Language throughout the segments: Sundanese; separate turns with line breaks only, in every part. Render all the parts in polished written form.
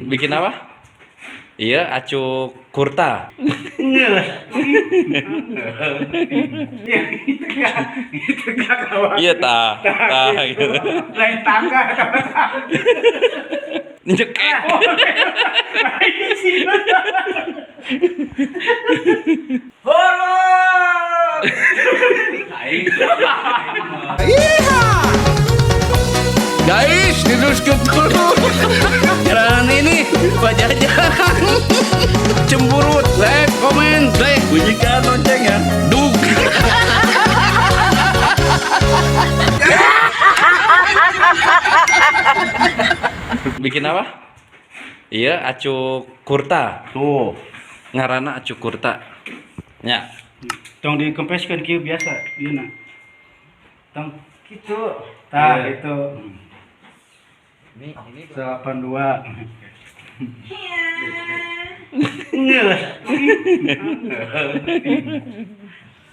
Bikin apa? Iya, acuk kurta. Iya tah, tah gitu.
Lain tangga.
Nyekek.
Guys, diteruskan dulu. Jalan ini Pak Jajang. Cemburut, like, komen, like,
Bunyikan loncengnya.
duk.
Bikin apa? Iya, acuk kurta.
Tuh.
Ngarana acuk kurta. Ya.
Tong dikempeskeun kieu biasa, ieu na. Tong kitu. Tah gitu.
Ini ini
82.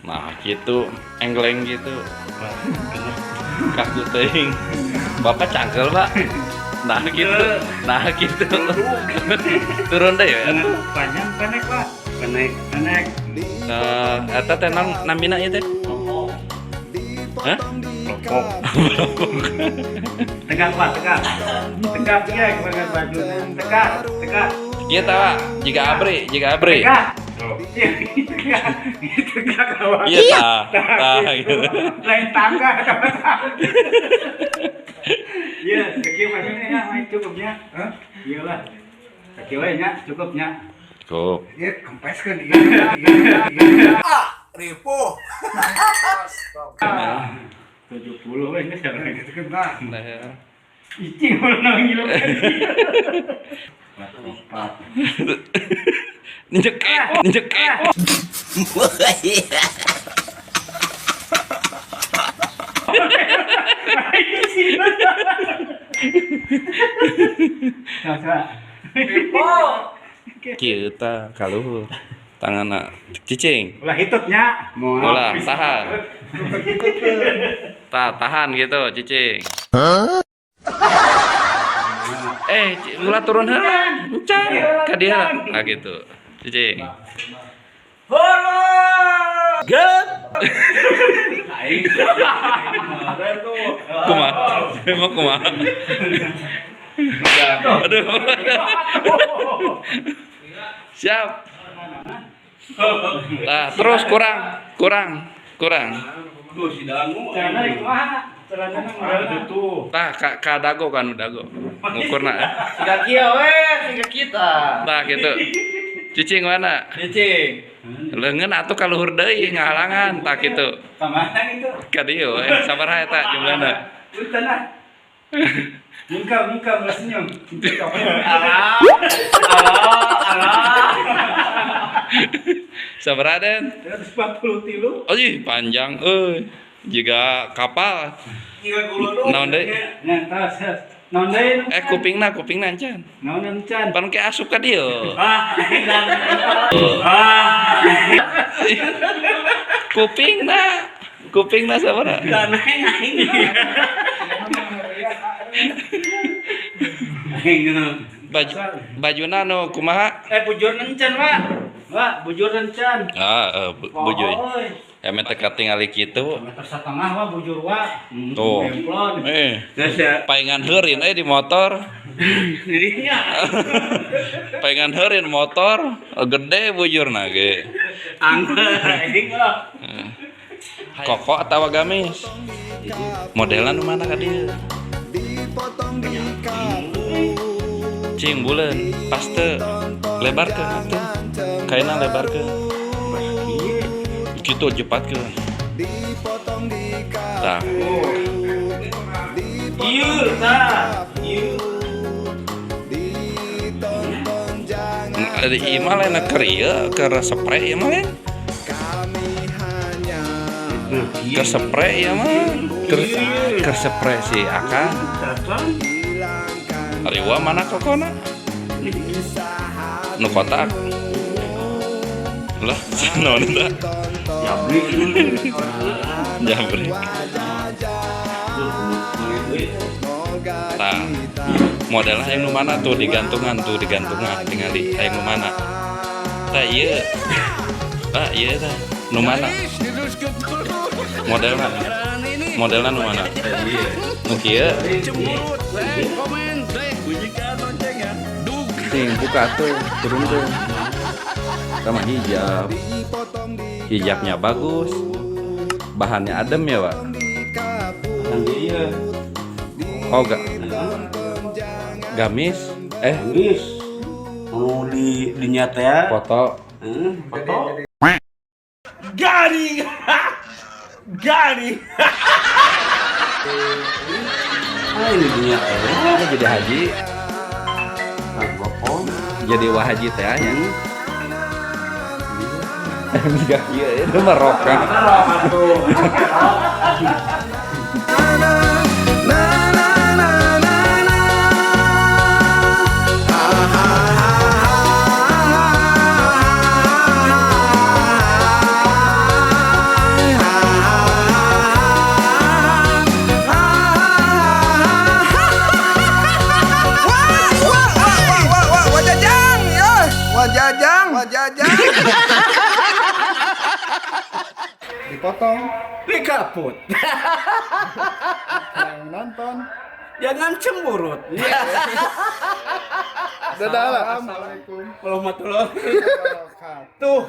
Nah, gitu, enggleng gitu. Kaku teuing. Bapak cangkel, Pak. Nah, gitu. Nah, gitu. Turun deh ya.
Panjang pendek, Pak. Pendek, pendek.
Eh, eta teh namina ieu teh? Hah?
Rokok. Tegak, Pak, tegak. Tegak ya dengan baju. Tegak, tegak.
Kieu tah, Pak. Jiga abri, jiga abri.
Tegak. Iya, tegak. Tegak awak.
Iya tah, tah gitu.
Lain tangga. Iya, sakieu maksudnya ya, main cukupnya. Hah? Iyalah. Sakieu we nya, cukupnya.
Cukup.
Iya, kempeskeun ieu. Iya. Ah, ripuh.
70 we geus sekarang.
Gitu kan nah.
Nah,
Icing ulah nang ngilu. Empat.
nyekek, nyekek. Kieu tah kaluhur. Tanganna cicing.
Ulah hitutnya.
Ulah, tahan. Tah, tahan gitu, cicing. Eh, ulah turun heula. Encan ka dieu. Nah gitu. Cicing. Kumaha? Emang kumaha? Aduh. Siap. Nah, terus kurang, kurang, kurang.
Celana rek kumaha? Celana mah
Tuh.
Tah, ka dago kan dago. Ngukurna.
Siga kieu we, siga kita.
Tah gitu. Cicing mana?
Cicing.
Leungeun atuh ka luhur deui ngahalangan tah kitu.
Kamana gitu?
Ka dieu we, sabaraha eta jumlahna?
Punten ah. Muka muka ulah senyum.
Alah. Alah, alah.
Sabaraha Den?
143.
Oh ih, panjang euy. Jiga kapal.
Siga guludug.
Naon deui?
Nya tas. Naon deui?
Eh kupingna, kupingna encan.
Naon encan?
Pan ke asup ka dieu.
Ah, ah.
Kupingna. Kupingna sabaraha?
Tanah aing.
Baju bajuna nu kumaha?
Eh bujur encan, Pak. Pak, bujur encan.
Ah, bujur.
Oh,
Eme teh katingali kitu.
meter setengah wah bujur wah.
Tuh.
Templon.
Eh,
Geus ya.
paingan heurin di motor.
Dirinya.
Paingan heurin motor gede bujurna ge.
Angger aing lah.
Koko atawa gamis? Modelna nu mana ka dieu? Cing buleun, pas teu lebarkeun atuh. Kaina lebarkeun. Kitu jepatkeun. Tah,
Ieu tah. Ieu.
di ieu mah lain keur ieu, keur spray ieu mah lain. Keur spray ieu mah. Keur spray si Akang. Ari wa mana kokona? Nu kotak. Lah, naon eta?
Jabrik.
Jabrik. Tah. Modelnya yang nu mana tuh digantungan tuh, digantungan tingali hayang nu mana. Tah ieu. Pak, ieu tah. Nu mana? Modelna. Modelna nu mana? Nu kieu.
Cemberut, like, komen, like, bunyikan loncengnya. Dug.
Ting buka tuh, turun tuh. Sama hijab. Hijabnya bagus. Bahannya adem ya, Pak?
Iya.
Oh, gak. Gamis? Eh,
Gamis. Mau di dinyat ya.
Foto.
Foto.
Gari. Gari.
Ah, ini dinyat ya.
Ini jadi haji,
Ah, bopong.
Jadi wahaji teh nya. Enggak, iya itu mah roka.
Wah, wah, wah, wah, wah, wajajang, ya, wajajang, wajajang.
Dipotong.
Dikaput.
Yang nonton.
Jangan cemberut.
Dadah lah. Assalamualaikum
Warahmatullahi
wabarakatuh.
Tuh.